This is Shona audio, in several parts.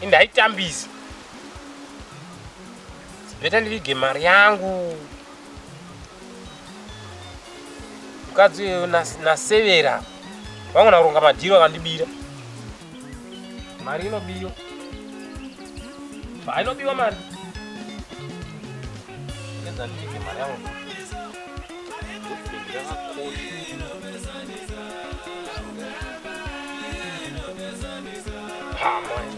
Ende haitambisi. Better ndivige mari yangu. Mukadzi uyu nasevera. Vangona kuronga madhiro akandibira. Mari inobiwa. Inobiwa mari. Ndedza ndivige mari yangu. Ha, mani.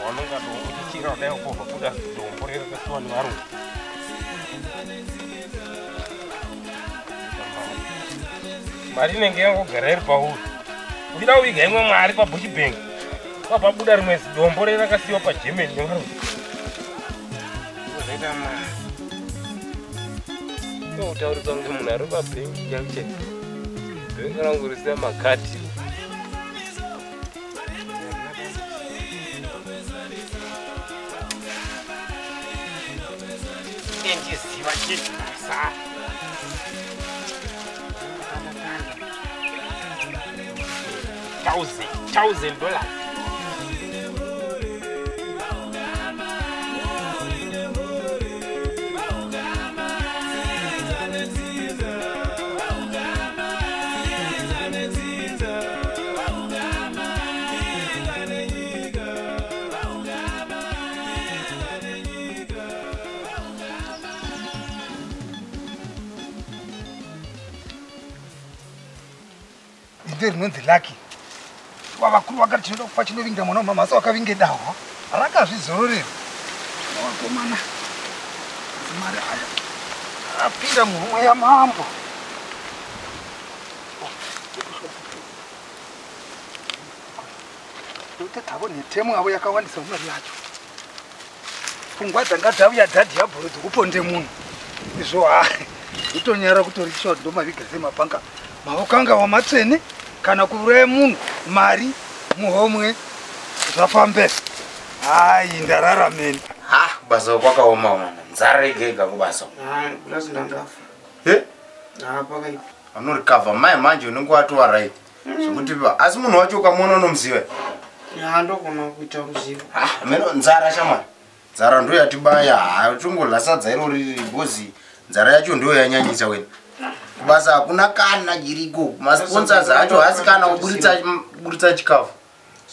Vanonga uchichira kudai ukobva kuda dombo rerakasiwa nevarungu. Mari inenge yangogara iri pauri. Uchida kuviga imwe mari paBushbank. Pabuda rimwe dombo rerakasiwa paGermany nevarungu. Zvaita mari. Inotaurisa kunge munhu ari pabhengi chaicho. Bhengi rangu risina makadhi. Endiziva chete basa. $1,000. Rinonzi Lucky. Vakuru vakati chinoda kufa chinovinga mwana wamama asi wakavinge dahwa. Rakazvizororera. Vakomana. Mari aya apinda muhomwe yamambo. Ndototavo netemo yavo yakawandisa mari yacho. Pfungwa dzanga dzauya dzadhiabhoro dzekuponde munhu. Izvo ndotonyara kutorikiswa ndomaviga semapanga. Maoko anga wamatsvene kana kuuraya munhu mari muhomwe zvafambe. Hai ndararameni. Ha, kubasa kwakaoma mwana. Nzara yega kubasa. Ah, plus ndandafa. Eh? Ah, pakaipa. Anorecover mai manje unenge watova right. Zvekuti asi munhu wacho ukamuona unomuziva. Ya, ndogona kuita ruzivo. Ah, meno nzara shamwari. Nzara ndo yatibaya. Ha, tongorya sadza irori riri because nzara yacho ndo yanyanyisa wena. Kubasa hakuna kana chiriko. Masponsors acho haasi kana kuburitsa chikafu.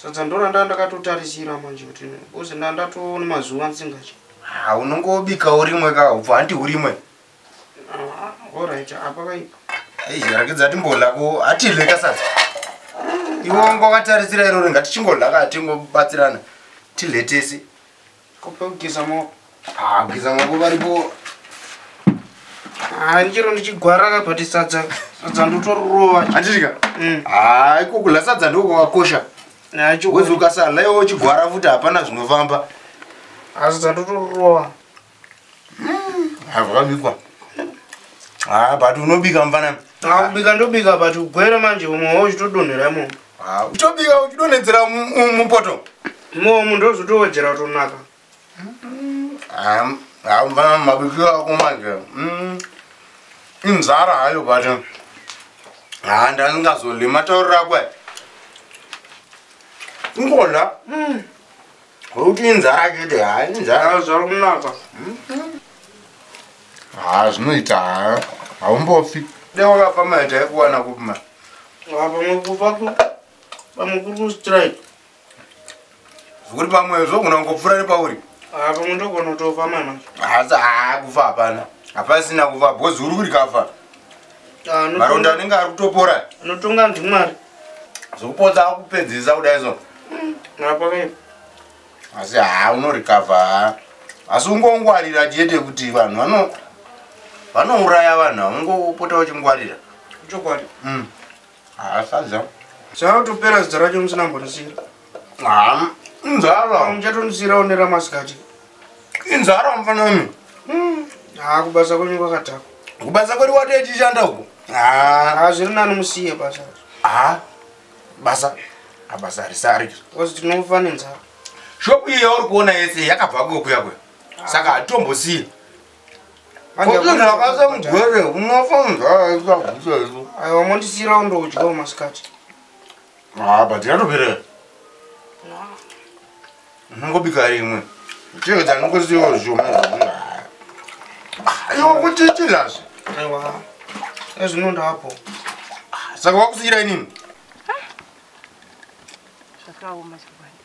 Sadza ndoranda ndakatotarisira manje kuti because ndandatoona mazuva ndisingadyi. Ha, unongobikawo rimwe ka ubva handi urimwe. Ah, alright, apa kaipa. Ei, rakidza timbodyako, hatidye kasadza. Iwe wanga wakatarisira irori ngatichingorya ka tingobatsirana. Tidye tese. Kope kugeza maoko. Ah, kugeza maoko varipo. Ah, ndichiro ndichigwara ka but sadza ndotorova. Handidya? Ah, iko kudya sadza ndiko kwakakosha. Wezi ukasadya iwe uchigwara futi hapana zvinofamba. Ah, sadza ndotorova. Ah, zvakabikwa. Ah, but unobika mfanami. Ah, kubika ndobika but ugwere manje umwe uchitodonhera imomo. Ah, uchitobika uchidonhedzera mupoto. Imomo ndozotowedzera kutonaka. Ah, mfanami mabikiro ako manje. Inzara hayo but ah, ndandingazodyi matauriro ako aya. Ingodya. Ngokuti inzara chete, hai inzara. Ah, zvari kunaka. Ah, zvinoita haumbofi. Dai wakafa mari taikuwana kupi mari? Ah, pamwe kufa pamwe kuri kustrike. Zvekuti pamwe zvogona kungopfuura nepauri. Ah, pamwe ndogona kutofa mai manje. Asi kufa hapana. Hapasina kufa because uri kurikafa. Maronda anenge ari kutopora. Anotonga ndiMwari. Zvekupotsa akupedzisa kudai so. Apa kaipa. Asi unorikavha. Asi ungongwarira chete kuti vanhu vanouraya vanhu, ungopota uchingwarira. Chokwadi. Ah, sadza. Zvakatopera zita racho musina kumbonisira. Ah, inzara. Muchatonisirawo neramasikati. Inzara mufanami. Ah, kubasa kwenyu kwakadhakwa. Kubasa kwedu kwatechishanda uko. Ah, zviri nani musiye basa. Ah, basa. Ah, basa risari. Because tinofa nenzara. Shopu iyi yauri kuona yese yakabva kuya kuya. Saka hatombosiyi. Kuti mugwere unofa nzara ikaguta isu. Aiwa mondisiyirawo ndodyawo masikati. Ah, but yatopera. Unongobika rimwe. Chero ndingosiyawo zvishoma. Iwe kuti chilazve. Aiwa. Ezvino ndapo. Saka wakusiyira inini? Zvakaoma chokwadi.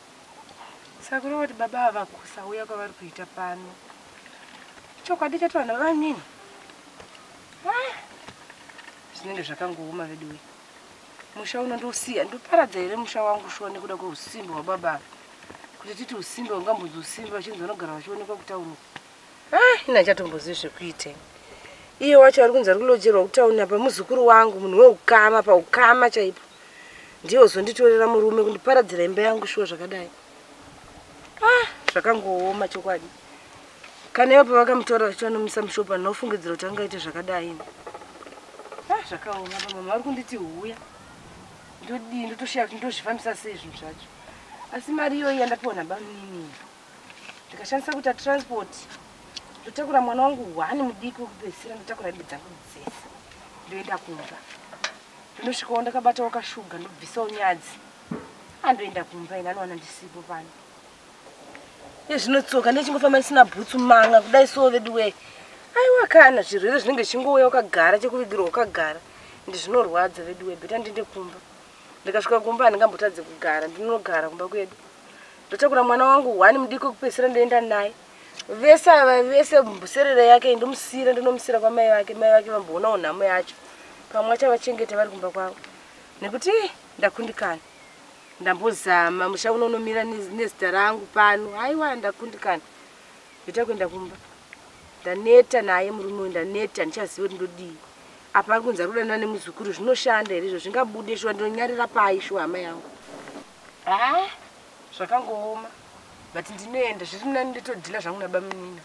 Saka kureva kuti baba ava kusauya kwavari kuita pano. Chokwadi chati vanhu vamini. Zvinenge zvakangooma veduwe. Musha uno ndousiya, ndoparadza here musha wangu shuwa nekuda kweusimbe hwababa ava. Kuti titi usimbe ungambonzi usimbe vachinzi vanogara vachionekwa kutauni. Ina handichatombozivi zvekuita. Iye wacho ari kunzi ari kulojerwa kutauni apa muzukuru wangu munhu weukama paukama chaipo. Ndiye uzonditorera murume kundiparadzira imba yangu shuwa zvakadai. Zvakangooma chokwadi. Kana ivo pavakamutora vachivanomisa mushopa ndinofungidzira kuti angaite zvakadai. Zvakaoma baba vari kunditi huya. Ndodii ndotoshiya kuti ndozvifambisa sei zvinhu zvacho. Asi mari iyoyi yandapiwa nabamunini. Ndikashandisa kuita transport. Ndotakura mwana wangu hwani mudiki wekupedzisira ndotakura hembe dzangu dzese. Ndoenda kumba. Ndinosvikawo ndakabatawo kashuga ndobvisawo nyadzi. Andoenda kumba ine anowana ndisipo pano. Ezvinotsoka ndechingofamba ndisina bhutsu manga kudai so veduwe. Aiwa kana zvirwere zvinenge zvichingouya wakagara chekuvigirwa wakagara. Ndi zvinorwadza veduwe bheta ndiende kumba. Ndikasvika kumba handingambotadze kugara ndinogara kumba kwedu. Ndotakura mwana wangu hwani mudiki wekupedzisira ndoenda naye. Vese ava vese mbuserere yake ndomusiyira ndinomusiyira kwamai vake. Mai vake vamboonawo nhamo yacho. Pamwe achavachengeta vari kumba kwavo. Nekuti ndakundikana. Ndambozama musha uno unomira nezita rangu pano. Aiwa ndakundikana. Ndoita kuenda kumba. Ndaneta naye murume uyu ndaneta ndichaziva kuti ndodii. Apa ari kunzi ari kudanana nemuzukuru zvinoshanda here izvo zvingabude shuwa ndinonyarira pai shuwa hama yangu. Zvakangooma. But ndinoenda zviri nani ndotodhila zvangu nabamunina.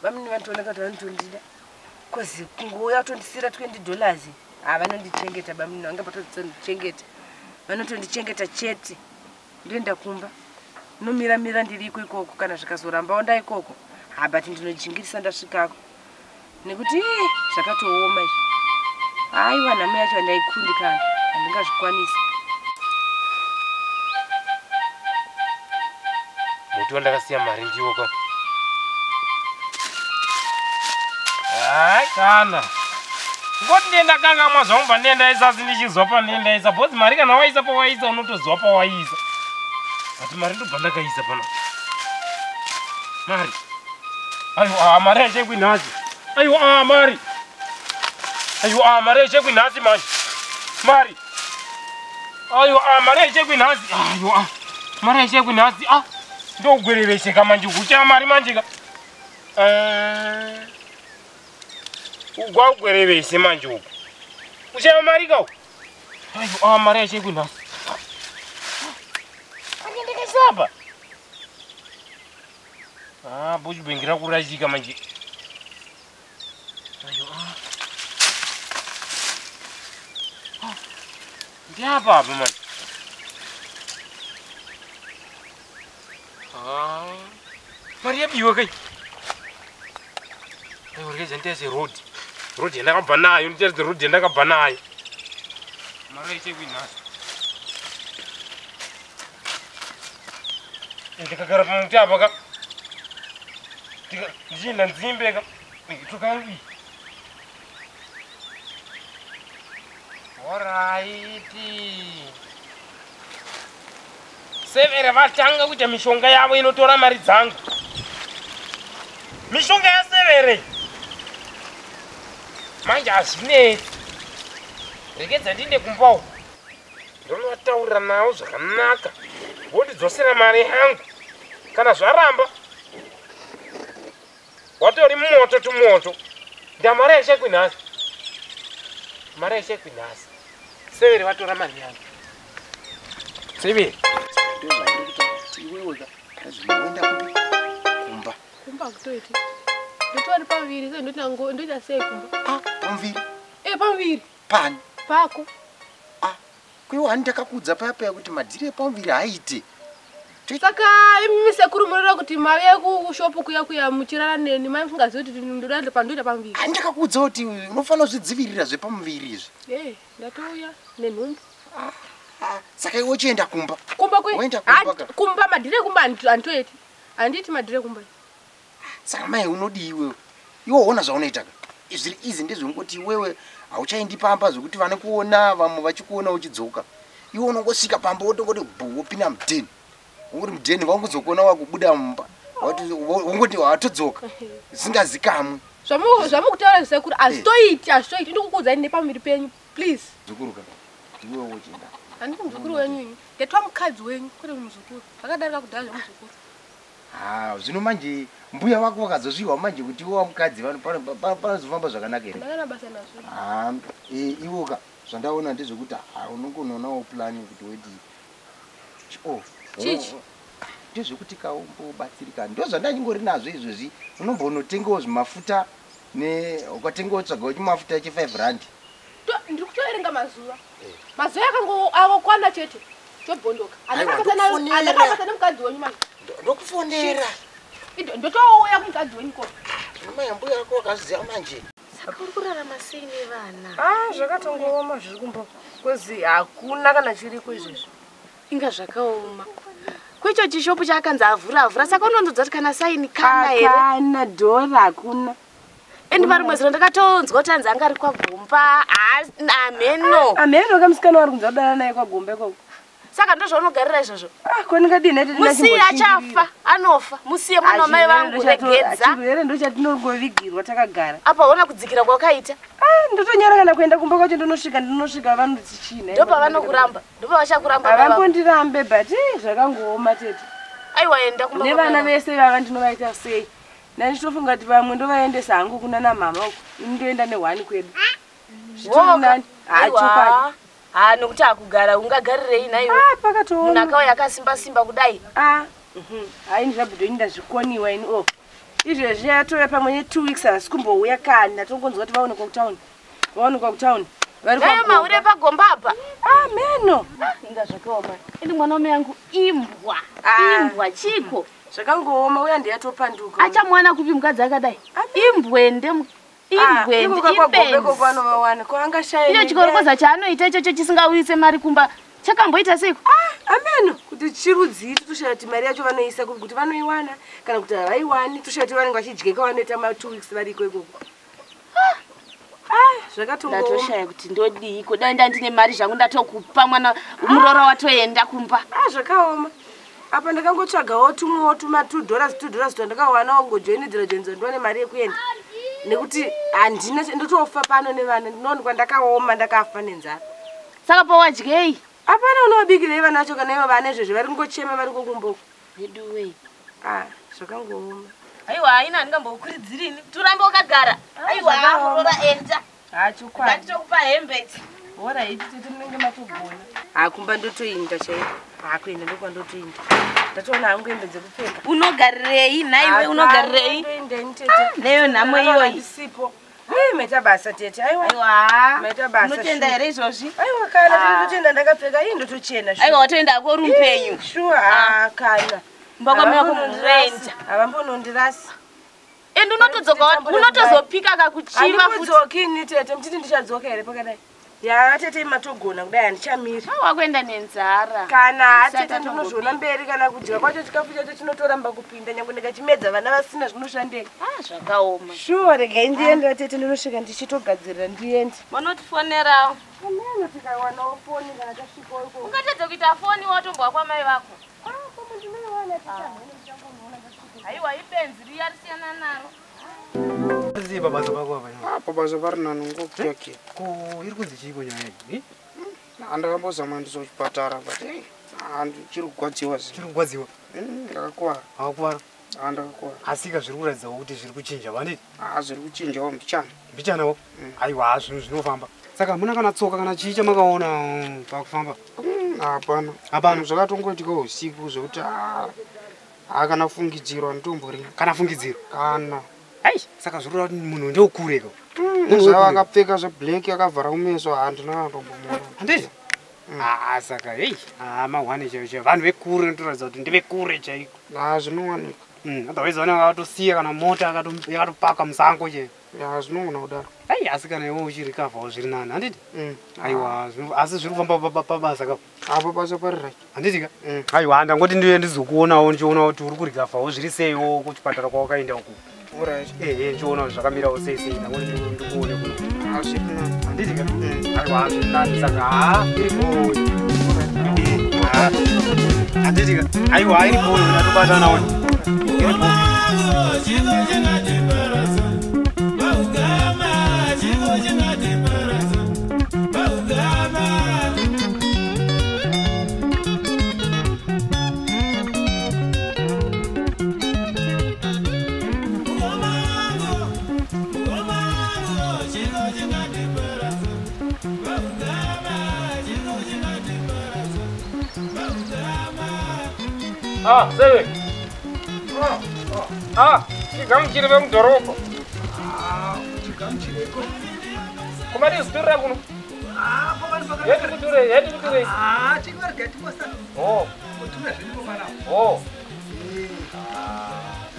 Bamunini vanotooneka kuti vanotondida. Kozi kungouya kutondisiyira $20. Vanondichengeta bamunini vangambotozondichengeta. Vanotondichengeta chete. Ndoenda kumba. Nomira mira ndiriko ikoko kana zvikazorambawo ndaikoko. But ndinojingirisa ndasvikako. Nekuti zvakatooma izvi. Aiwa nhamo yacho handaikundikana. Handingazvikwanisi. Muti wandakasiya mari ndiwo ka. Hai kana. Ngoti ndienda kangamwa zvangu pandiendaisa asi ndichizwa pandiendaisa. Bhozi mari kana waisa pawaisa unotozwa pawaisa. But mari ndobva ndakaisa pano. Mari. Aiwa mari yachekwi nhasi. Aiwa mari. Aiwa mari yachekwi nhasi manje. Mari. Aiwa mari yachekwi nhasi. Aiwa mari yachekwi nhasi. Ndogwerevesheka manje kucha mari manje ka. Ugwagwereveshe manje uku. Kucha mari ka. Aiwa mari yachekwi nhasi. Akendekesapa. Buchibhengi rakurashika manje. Aiwa. Ndiapa apa manje. Mari yabiwa kai. Aiwa regedza nditese road. Road yandakabva nayo, nditese road yandakabva nayo. Mari yachekwi nhasi. Ndikagara pamuti apa ka. Ndichienda nzimbe ka. Tsoka yangu iyi. Oraiti. Severe vatanga kuita mishonga yavo inotora mari dzangu. Mishonga yaSevere. Manje hazvinetsi. Regedza ndiende kumba uko. Ndonotaurira navo zvakanaka. Vondidzosera mari yangu. Kana zvaramba watori moto tumoto. Ndamari yachekwi nhasi. Mari yachekwi nhasi. Severe vatora mari yangu. Severe. Iwewe ka kupi? Kumba. Kumba kutoiti. Ndotori pamuviri sei ndoti nango ndoita sei kumba? Pamuviri. Pamuviri. Pani. Pako. Kuiwa hani ndakakuudza paya paya kuti madhiri epamuviri haaite. Saka imi sekuru munoreva kuti mave kushopu kuya kuya muchirara neni mai musingazivi kuti ndoda pandoita pamuviri. Handakakuudza kuti unofanira kuzvidzivirira zvepamuviri izvi. Eh, ndatouya nenhumbu. Saka iwe uchienda kumba. Kumba kwe? Woenda kumba ka? Kumba madhire kumba handitoiti. Handiti madhire kumba. Saka mai unodii iwewe? Iwe uona zvaunoita ka? Zviri easy ndezvekungoti iwewe hauchaendi pamba zvekuti vanokuona vamwe vachikuona uchidzoka. Iwe unongosvika pamba wotongoti bhu wopinda mudheni. Wongoti mudheni vangozokuona wakubuda mumba. Wongoti watodzoka. Zvingazikamwe. Zvamukutaura sekuru hazvitoiti, hazvitoiti. Ndikukuudzai nepamuviri penyu, please. Muzukuru ka. Iwewe wochienda. Handiti muzukuru wenyu ini. Ndatova mukadzi wenyu kwete muzukuru. Zvakadarika kudhaya zvemuzukuru. Ah, zvino manje mbuya vako vakazozviwa manje kuti iwe wamukadzi panozofamba zvakanaka here? Ndakana basa nazvo. Ah, iwe ka zvandaona ndezvekuti unongonoonawo plan kuti wedii. Oh, Chichi. Ndezvekuti kaumbobatsirika. Ndozvandachingori nazvo izvozvi. Unombonotengawo zvimafuta ne ukatengawo tsvagawo chimafuta che 5 rand. Ndiri kutoerenga mazuva. Mazuva akangokwana chete. Tobondoka. Andakabasa nemukadzi wenyu manje. Ndokufonera. Ndotouya kumukadzi wenyu koko. Mai mbuya vako vakaziva manje. Saka uri kurarama sei nevana? Ah, zvakatongooma zviri kumba. Kozi hakuna kana chiriko izvezvi. Inga zvakaoma. Kwecho chishopu chaakanzi avhura avhura saka unonzodza kuti kana saini kana here? Kana dhora hakuna. Endi marimwe zuro ndakatonzwa kuti anzi anga ari kwaGomba. Ameno. Ameno kamusikana wari kunzi adana naye kwaGomba ikoko. Saka ndozvaunogarira izvozvo. Ah, ko ndingadini ati Musiye achafa, anofa. Musiye mwana wamai vangu regedza. Chirwere ndochatinongovigirwa takagara. Apa hauna kudzikira kwakaita. Ah, ndotonyara kana kuenda kumba kwacho ndonosvika vanoti chii. Ndopavanokuramba. Ndopavachakuramba. Havambondirambe but zvakangooma tete. Aiwa enda kumba. Nevana vese vava ndinovaita sei? Ndandichitofunga kuti vamwe ndovaendesa hangu kuna namama uko. Ini ndoenda nehwani kwedu. Zvitori nani? Chokwadi. Ah, nokuti akugara ungagarirei naiwe? Ah, pakatooma. Munhu akauya akasimba simba kudai. Ah, hayi ndizvabhudo ini ndazvikoniwa ini oh. Izvezvi yatouya pamwe ne 2 weeks havasi kumbouya kani ndatongonzwa kuti vaonekwa kutown. Vaonekwa kutown. Vari kwa mahure paGomba apa. Ah, meno. Inga zvakaoma. Indi mwana wamai yangu imbwa. Imbwa chiko. Zvakangooma uya ndiyatopanduka. Achamuwana kupi mukadzi akadai? Imbwende. Imbwende. Iyo chikorokoza chaanoita ichocho chisingauyise mari kumba chakamboita seiko? Ameno kuti chirudzii toshaya kuti mari yacho vanoisa kuti vanoiwana kana kuti havaiwani toshaya kuti vanenge vachidyeka vanoita ma 2 weeks variko ikoko. Zvakatongooma. Ndatoshaya kuti ndodiiko dai ndandine mari zvangu ndatokupa mwana muroora watoenda kumba. Zvakaoma. Apa ndakangotsvagawo tumwewo tuma $2 $2 twandakawanawo ngojoinidzira joinidzira ndiwane mari yekuenda. Nekuti handina ndotofa pano nevana ndinoonekwa ndakaoma ndakafa nenzara. Saka pawadyei? Hapana unovabikirei vana vacho kana ivo vana izvezvi vari kungochema vari kokumboko. Veduwei. Zvakangooma. Aiwa haina handingambokurudziri ini kuti urambe wakagara. Aiwa muroora enda. Chokwadi. Ndatitokupa hembe idzi. Hora idzi tete munenge matogona. Kumba ndotoinda chaiko. Kuenda ndokwandotoinda. Ndatoona hangu hembe dzekupfeka. Unogarirei nhaiwe unogarirei? Neyo nhamo iyoyi. Ndisipo. Maita basa tete. Aiwa. Maita basa. Unotenda here izvozvi? Aiwa kana ndotenda ndakapfeka iyi ndotochena. Aiwa watoenda hako uri mupenyu. Sure kana. Mumba kwamai wako munoenda. Havambonondirasi. Ende unotodzoka unotozopika kakuchiva futi. Handikudzoki ini tete muchiti ndichadzoka here pakadai? Ya tete matogona kudai handichamiri. Wakuenda nenzara. Kana tete ndinozviona mberi kana kudya kwacho chikafu chacho chinotoramba kupinda nyangwe ndikachimedza vana vasina zvinoshandei. Zvakaoma. Sure regai ndiende tete ndinosvika ndichitogadzirira ndiende. Vanotifonerawo. Ameno tikawanawo foni kana tasvikawo ikoko. Ungatadza kuita foni watombwa kwamai vako. Pamwe ndinoiwana tete amweni ndichangonoona ndasvika. Aiwa ibenzi riya risiyana naro. Pabasa pako apa. Pabasa pari nani ngokuyake. Ko iri kunzi chiiko nyaya iyi? Andakambozama ndiso kuchipatara but chiri kugwadziwa. Chiri kugwadziwa? Ndakakuvara. Wakakuvara? Ndakakuvara. Asika zviri kuratidzawo kuti zviri kuchinja vanditi? Zviri kuchinjawo mbichana. Mbichanawo? Aiwa zvinhu zvinofamba. Saka hamuna kana tsoka kana chii chamakaona pakufamba? Hapana. Hapana. Zvakatongoitika usiku zvekuti kana fungidziro anditomborina. Kana fungidziro? Kana. Ai, saka zvoreva kuti munhu ndewokureka. Zvava akapfeka zveblack akavhara kumeso handina andombomuona. Handiti? Aa saka hei, mahwane chaivo chaivo. Vanhu vekure notoratidza kuti ndevekure chaiko. Ha zvinowanika. Otherwise vanenge vakatosiya kana mota yakatopaka musango chaivo. Ya zvinogona kudaro. Ai asi kana iwe uchirikavhawo zviri nani, handiti? Aiwa, asi zviri kufamba pabasa ka. Apo basa pari right. Handiti ka? Aiwa, ndangoti ndiye ndizokuonawo ndichiona kuti uri kurikavhawo zviri seiwo kuchipatara kwawakaenda uku. Alright. Ehe, ndichiona kuti zvakamirawo sei sei, ndangoti ndikuone kuno. Hazviri nani. Handiti ka? Aiwa, zviri nani saka haa, iri bhoyi. Handiti ka? Aiwa, iri bhoyi, ndatobatana Iri bhoyi. Ah, seve. Ah, tigamuchire vemudhorobha. Chigamuchireko. Kumari zitorera kuno. Ah, pakani pakani. Yeti kuture, yeti kuture. Ah, chingwarega timosa. Oh, Kutuma zviripo panapa. oh.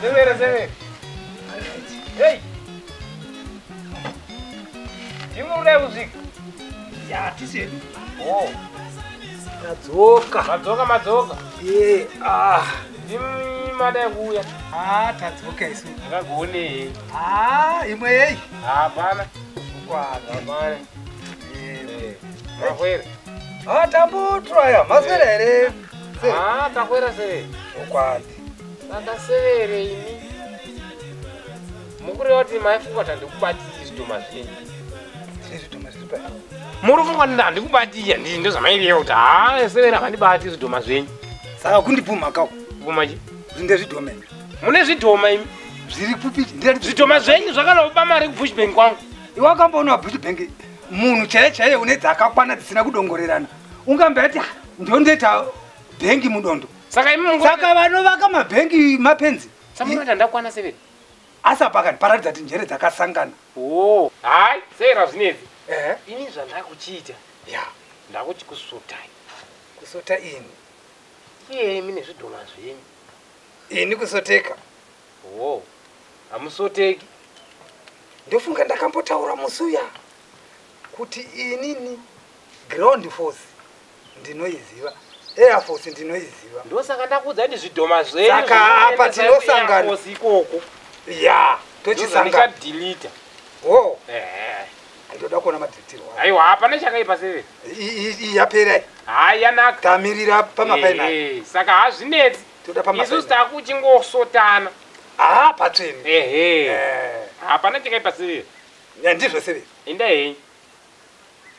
Severe, severe. Hey. Ndimurudai kusvika. Ya, tisedu. Oh, Tadzoka. madzoka madzoka. Eh, ah. Ndimi madai kuuya. Ah, tadzoka isu. Ndakakuonei. Ah, imwe yei. Hapana. Kwada. Hapana. Eh. Makwere. Ah, tambotraya. Maswera here? Se. Ah, takwera severe. Chokwadi. Saka severe imi. Mukureva kuti maifunga kuti handikubatii zvidhoma zvenyu. Tine zvidhoma zviri pa. Muri kufunga kuti handikubatii handii ndozvamaireva kuti haa severe havandibati zvidhoma zvenyu. Saka kundipumha kako. Pfuma chi? Kuti ndezvidhoma imi. Mune zvidhoma imi. Zviri kupi? Ndiri Zvidhoma zvenyu zvakanoba mari kuBushbank kwangu. Iwe wakamboona Bushbank munhu chaiye chaiye une dzakakwana dzisina kudongorerana. Ungambe ati "Ah, ndondoita bhengi mudondo. Saka imi mungu Saka vanovaka mabhengi mapenzi. Saka ndakwana severe. Asi apa akatiparatidza kuti njere dzakasangana. Oh, hayi, severe hazvinetsi. Ehe. Ini zvandakuchiita, Ya, ndakuti kusotai. kusota ini. Iye imi nezvidhoma zvenyu. Ini kusoteka. Oh, hamusoteki. Ndofunga ndakambotaura musi uya kuti inini ground force ndinoiziva, air force ndinoiziva. Ndosaka ndakuudza kuti zvidhoma zvenyu. Saka apa zvinoendesa tinosangana. Air Force ikoko. Ya, tochisangana. Ndozvandichadhilita. Oh, Ehe. ndoda kuona madhilitirwo ayo. Aiwa, hapana chakaipa severe. Iyi yapera iyi. Hayi, yanaka. Tamirira pamafainali. Ehe, saka hazvinetsi. Toda Isusu pamafainali. takuchingosotana. Ah, patsvene. Ehe. Eh, Hapana chakaipa severe. ya, ndizvo severe. Enda henyu.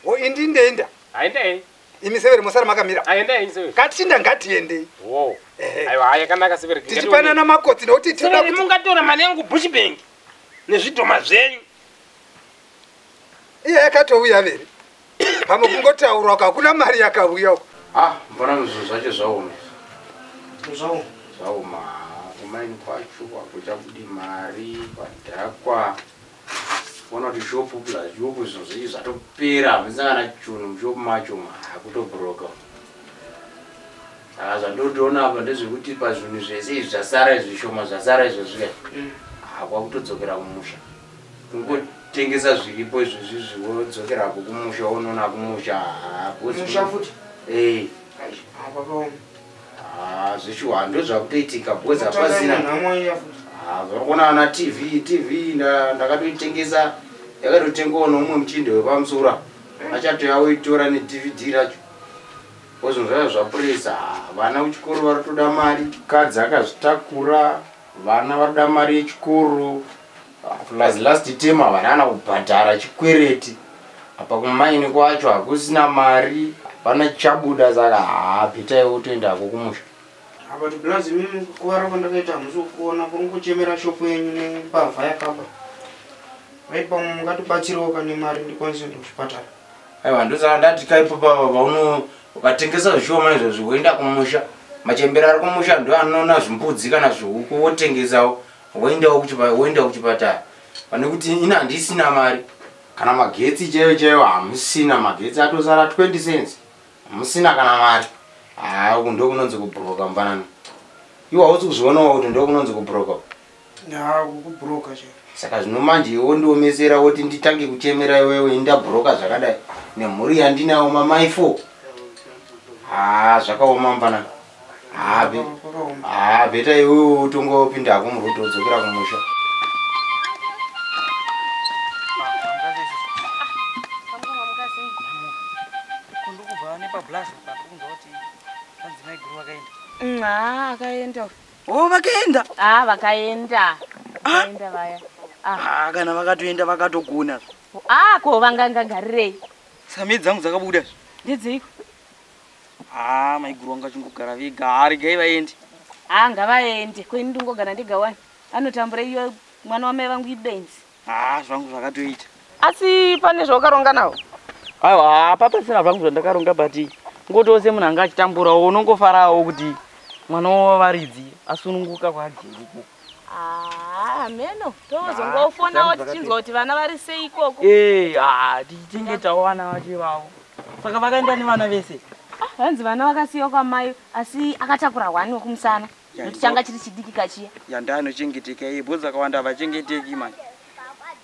O indi ndeenda. Haenda henyu. Imi severe musara makamira. Haenda henyu severe. Katinda ngatiendei. Wo. Ehe. Aiwa, hayi yakanaka severe. Tichipanana makotsi nokuti tinoda Severe kuti mungatora mari yangu Bushbank nezvidhoma zvenyu. iye yakatouya vere. Pamwe kungotaurwa uko hakuna mari yakauya uko. Ah, mbona zvinhu zvacho zvaoma. Zvaoma. Zvaoma. Kumaini kwacho hakuchabudi mari, kwadhakwa. Ona kuti shopu plus shopu zvinhu zvechi zvatopera, hamuna kana chunhu mushopu macho hakutobhuroka. Saka zvandotoona apa ndezvekuti pazvinhu zvese izvi zvasara izvi zvishoma zvasara izvo zviya. Hakwakutodzokera kumusha. Kungotengesa zviripo izvozvi wodzokerako kumusha wonoona kumusha. Musha futi. Eh. Ah, pakaoma. Ah, zveshuwa ndozvakutoitika because hapasina. Nhamo iya futi. Ah, zvakuona ana TV, TV ndakatoitengesa yakatotengwawo noumwe muchinde wepamusura. Achatoya oitora neDVD racho. Ozvinhu zvacho zvapurisa. Vana kuchikoro varikutoda mari. Kadzi akazvitakura, vana varikuda mari yechikoro. Plus last term havana kana kubhadhara chikwereti. Apa kumaini kwacho hakusina mari, hapana chichabuda saka haa bhitai wotoendako kumusha. Apa tibulazi mimi kukuvara kwandakaita hamusi kuona kuri kuchemera shopu yenyu nembavha yakaba. Vai pamwe mungatibatsirawo kane mari ndikwanise kuenda kuchipatara. Aiwa ndosaka ndati kaipo pauno ukatengesa zvishoma izvozvi woenda kumusha. Machembere ari kumusha ndo anoona zvimbudzi kana zvihuku wotengesawo woendawo kuchipatara. Pane kuti ini handisina mari. Kana magetsi chaiyo chaiyo hamusina magetsi atosara 20 cents. Musina kana mari. Ah, uku ndokunonzi kubhuroka mbanani. Iwe hausi kuzvionawo kuti ndokunonzi kubhuroka. Ya, kubhuroka chero. Saka zvino manje iwe ndiomesera woti nditange kuchemera iwewe ndabhuroka zvakadai nemhuri yandinayo mamai 4. Ah, zvakaoma mbanani. Ah, beta iwewe utongopinda hako muroad wodzokera kumusha. Akaenda. Oh, vakaenda. Ah, vakaenda. Vakaenda vaya. Ah, kana vakatoenda vakatogona. Ah, ko vangangagarirei. Samii dzangu dzakabuda. Ndedzeiko? Ah, maiguru vanga chingogara vega. Ah, regai vaende. Ah, ngavaende. Ko ini ndingogara ndega wani. Anotambura iyo mwana wamai vangu ibenzi. Ah, zvangu zvakatoita. Asi pane zvaukaronga nawo? Aiwa, papasina zvangu zvandakaronga but ngotose munhu anga achitamburawo unongofarawo kuti mwana wavaridzi asununguka kwajeri ikoko. Ah, meno tozongofonawo tichinzwa kuti vana vari sei ikoko. Ah, tichichengetawo vana vacho ivavo. Saka vakaenda nevana vese. Ah, hanzi vana vakasiyiwa kwamai asi akatakura hwani wekumusana. Nokuti changa chiri chidiki kachiya. Yanda anochengeteka iye, bhodzi akawanda havachengeteki manje.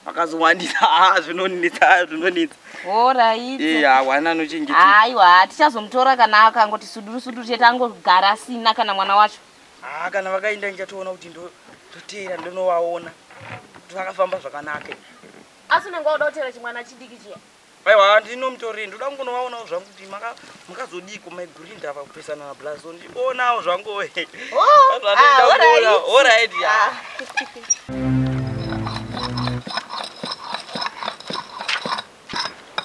Vakazowandisa, zvinonetsa, zvinonetsa. Alright. Hwana anochengeteka. Aiwa, tichazomutora kana akangoti suduru suduru chete angogara asina kana mwana wacho. Ah, kana vakaenda ndichatoona kuti ndoteera ndonovaona. Kuti vakafamba zvakanaka. Asi unenge wauda kuteera chimwana chidiki chiya? Aiwa, ndinomutorei, ndoda kungonovaonawo zvangu kuti makazodiko maiguru ndava kupesana naBlazo, ndionawo zvangu. Oh, alright. Alright, yeah.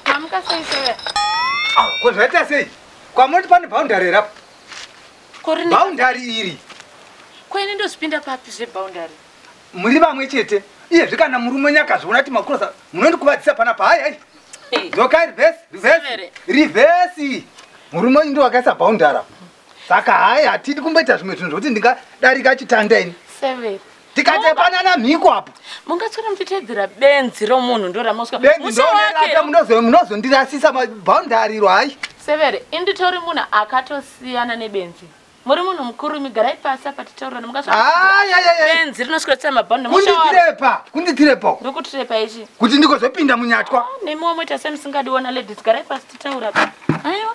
Mamuka sei sewe? Ah, ko zvaita sei? Kwamunoti pane boundary rapo. Boundary iri. Ko ini ndozvipinda papi zveboundary? Muri vamwe chete. Iyezve kana murume nyakazviona kuti makurosa munondikuvadzisa panapa. Hai hai. Dzokai reverse, reverse. Reverse. Murume uyu ndiwo wakaisa boundary. Saka hai hatidi kumboita zvimwe zvinhu zvokuti ndingadarika chitanda ini. Severe. Tikatepanana mhiko apo. Mungatswera muchiteedzera benzi romunhu ndoramuswa. Benzi ndonerata munozondirasisa boundary ro hai. Severe, inditori munhu akatosiyana nebenzi. Muri munhu mukuru migarai pasi apa titaurirane mungaswa. Benzi rinoswera mabhoundary. Kunditirepa, kunditirepa. Ndokutirepa ichi. Kuti ndikozopinda munyatwa. Nemiwo moita semusingadiona ladies, garai pasi titaura. Aiwa,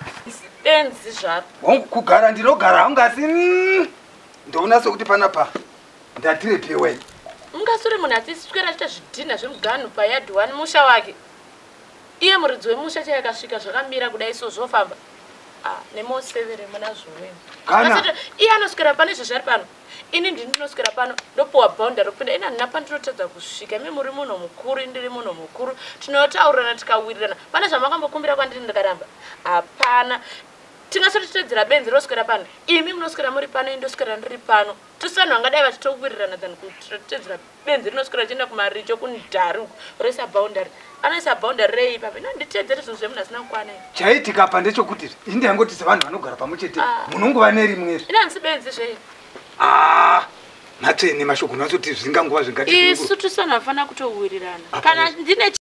benzi zvaro. Wangu kugara ndinogara hangu asi ndoona sekuti panapa ndatirepewe. Mungasure munhu achiswera achiita zvidhinha zvemuganhu payard 1 musha wake. Iye muridzi wemusha chaiye akasvika zvakamira kudai so zvofamba. Ah, nemosevere muna zvoweni. Kana iye anoswera pano izvo zvari pano. Ini ndini ndinoswera pano ndopuwa boundary kupinda. Ini handina pandinotadza kusvika. Imi muri munhu mukuru, ini ndiri munhu mukuru. Tinotaurirana tikawirirana. Pane zvamakambokumbira kwandiri ndikaramba. Hapana. Tingasotitedzera benzi roswera pano. Imi munoswera muri pano, ini ndoswera ndiri pano. Tisu vanhu vangadai vachitowirirana than kutitedzera benzi rinoswera richienda kumaricho kundari uko roisa boundary. Anoisa boundary rei ipapo? Ino nditedzere zvinhu zvemunhu asina kukwana. Chaitika apa ndechekuti ini ndangoti sevanhu vanogara pamwe chete munongova nerimwe. Ini handisi benzi zvei. Ah, matsvene mashoko unozoti zvinganguva zvingati. Isu tisu vanhu vanofanira kutowirirana. Kana ndine